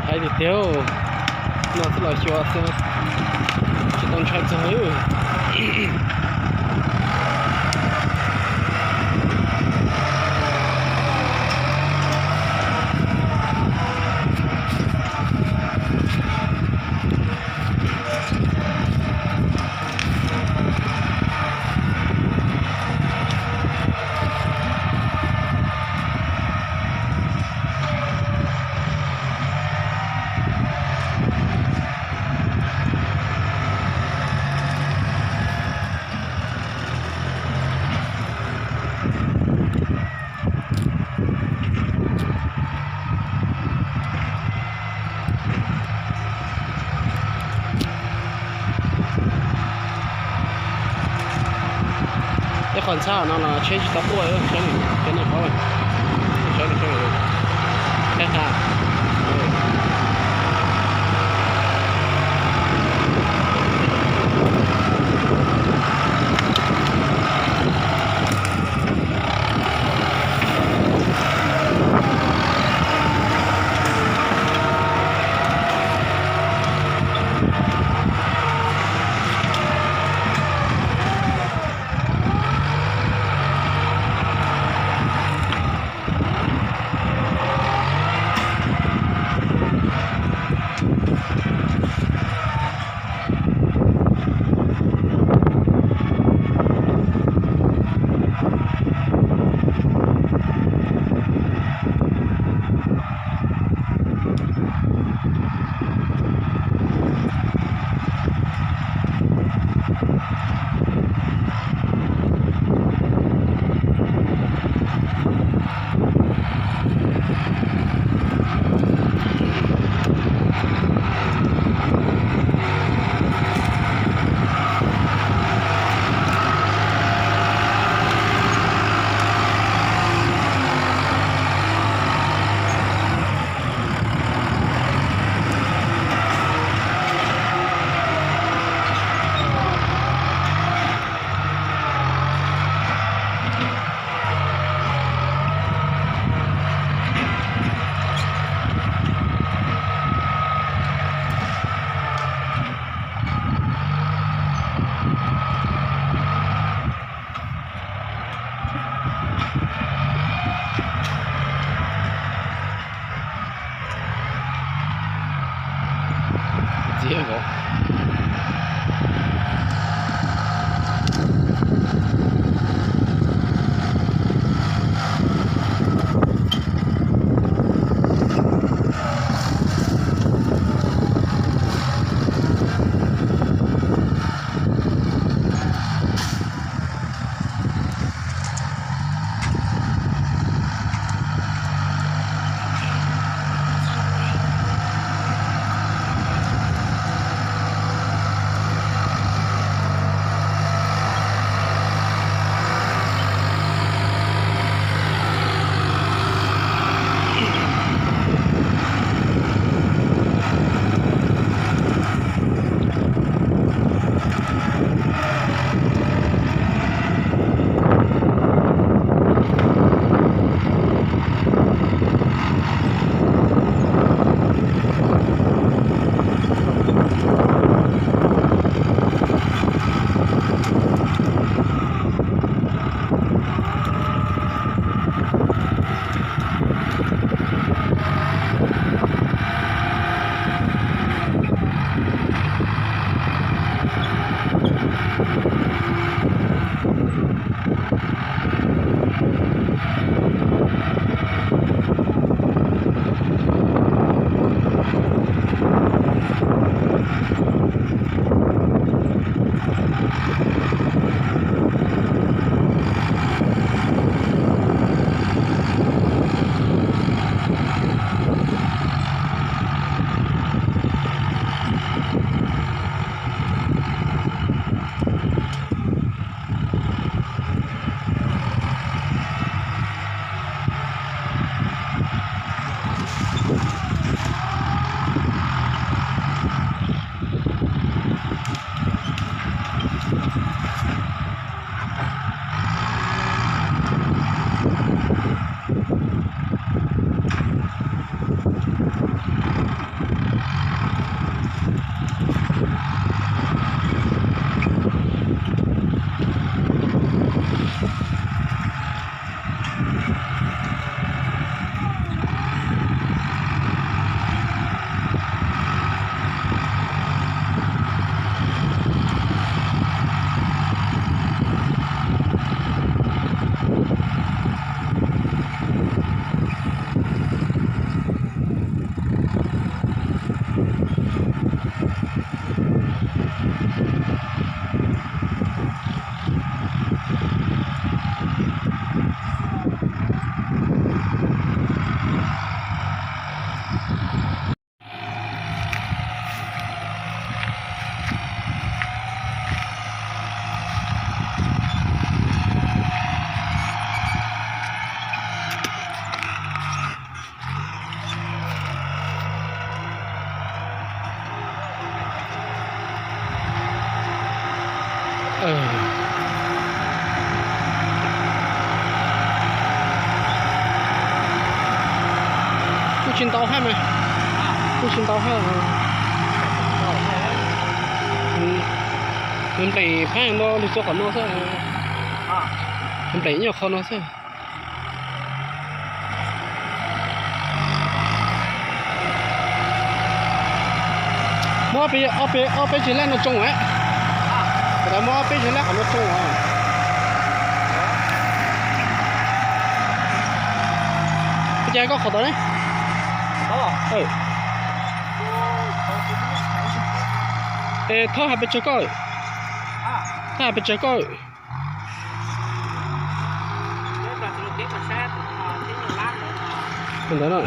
Hais tiag tiag, no xwb los xyuas xwb, tsis tau ntshai txog. Ib qho ntxhab no los tsheb tsis tau quaj, saib, saib nej qhov, saib, saib, saib, saib. Txiv nkaus. Kuj tsis ntau hab mas, kuj tsis ntau hab. Nws npleem phab no lug txug qhov no xwb, npleem nyob qhov no xwb. Muab ob peb tsev lab no tsoo as. Kuv tas muab ob peb tsev lab qhov no tsoo as. Ua cas koj qhov tod ne? Es thawb hais pes tsawg koj? Thawb hais pes tsawg koj? Ntawd no.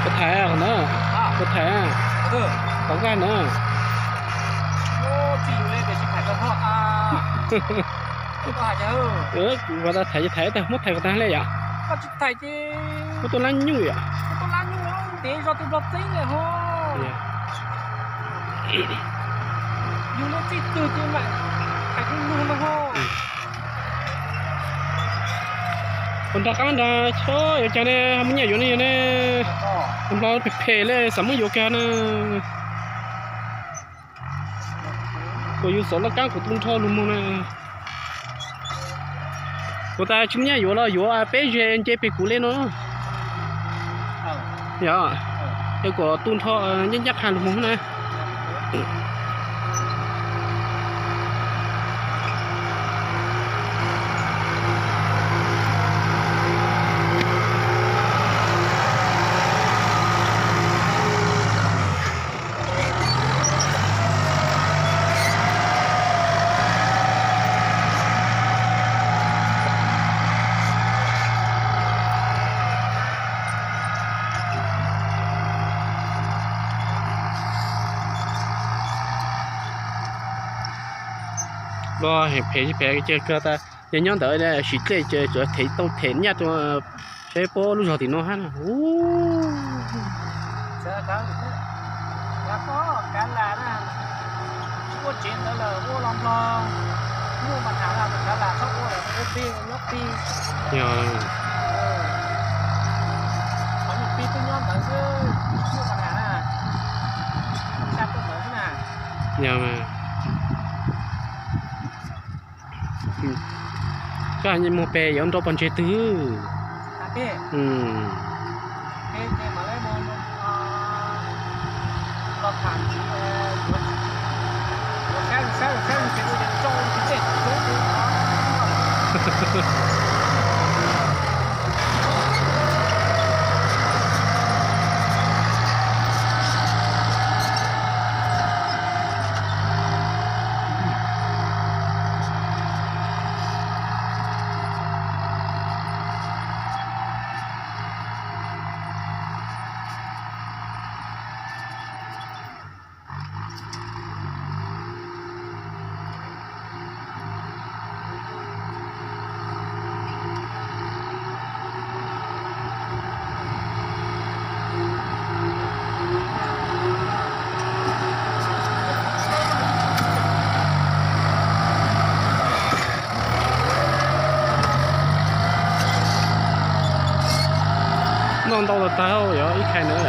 Kuv thaiv qhov na, kuv thaiv qhov nkag na. Kuv thaiv, thaiv tag, muab thaiv kom tag le yom. Muab tuaj lab nyuj yom. Yus lub txij twg ces mam hais lus no ho. Puas nrog qab nrog tsheb yuav cas ne, muaj nyiaj yuav ne yog ne. Nplog phem phem li xav muab yuav kiag na. Kuv yus xov laj kab kuv tu nrho lug moog na. Kuv tas tsis muaj nyiaj yuav los yuav peb zeg nce peg kuv li no. Yog, es kuv tu nrho ncaj ncaj qha lug moog na. Los phem tsis phem ces kawg tas, yog nyob ntawd sim dlej ces tsuas them tau them nyaj rua saib puab lub zog tim no hab na. Kav lam na, tsis ua tsev ntawd lawm ua los Nplog muaj mas tham kav lam txhob ua lawm, ua plig nyob plig. Qhov nyuag plig twb nyob ntawd xwb, muaj mas tham na, xa tuaj ntawd xwb na. Koj muag peg yuav nrau pov ntseg twg? Noj ntau tas tag, yuav ib khais ntawd.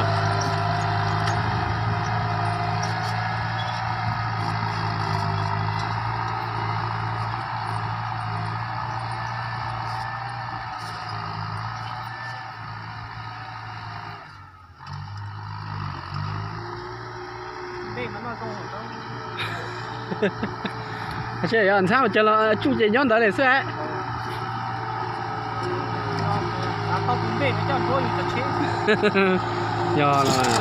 Ntxhab ua cas los tsuj ces nyob ntawd li xwb. Yog los.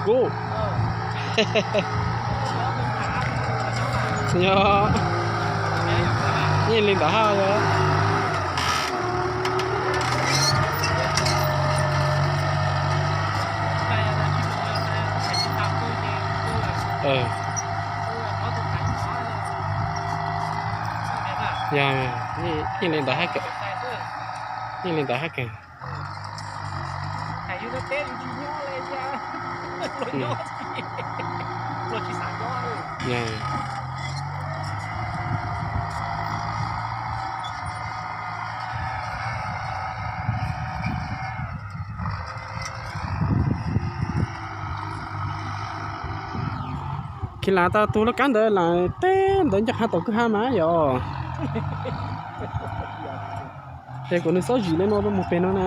Kuv, yog, yeej li ntawd hab yog. Yog, yeej li ntawd hab, yeej li ntawd hab keeg. Khiv lam tau tus laj kab ntawd lam teb ntawd ncaj qha tom kwj ha mas yog. Ces kuv nws xob zis li no rau mus pem no na.